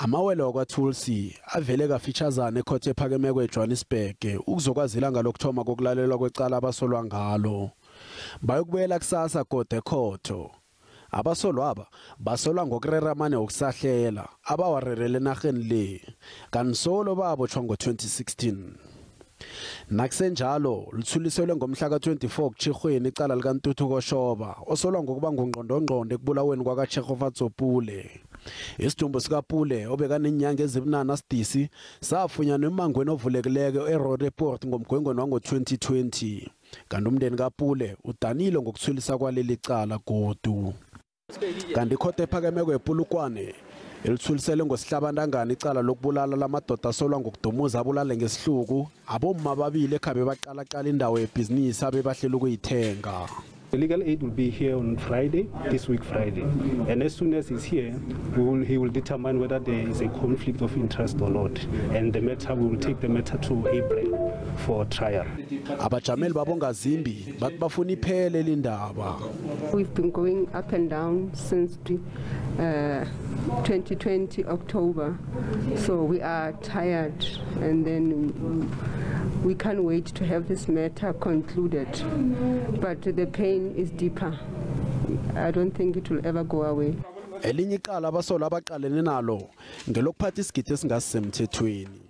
Amawele wakwaThulsi avele kafitshazana ekhotho ephakemeko eJohannesburg ukuzokwazi ilanga lokuthoma kokulalelwa kwecala abasolwa ngalo. Bayokubuyela kusasa godu ekhotho. Abasolwa aba basolwa ngokurera amane wokusahlela abawarerele enarheni le, kanti solo babotjhwa ngo-2016. Nakusenjalo lithuliselwe ngomhla ka-24 kuTjhirhweni icala likaNtuthuko Shoba osolwa ngokuba ngungqondongqondo ekubulaweni kwakaTshegofatso Pule. Isidumbu sikaPule obekaneenyanga ezibunane asidisi safunyanwa emangweni ovulekileko eRoodepoort ngomgwengweni wango-2020. Kanti umndeni kaPule udanile ngokuthulisa kwaleli cala godu. Kanti ikhotho ephakemeko ePolokwane elithulisele ngosihlabantangana icala lokubulala lamadoda asolwa ngokudumuza abulale ngesihluku abomma ababili ekhabe baqalaqala indawo yebhizinisi abebahlela ukuyithenga. The legal aid will be here on Friday, this week Friday. And as soon as he's here, he will determine whether there is a conflict of interest or not. And the matter, we will take the matter to April for trial. Abajameli babongazimbi bathi bafuna iphele lindaba. We've been going up and down since 2020 October. So we are tired, and then we can't wait to have this matter concluded. But the pain is deeper. I don't think it will ever go away. Elinye icala abasolwa abaqalene nalo ngelokuphatha isigidi esingasisemthethweni.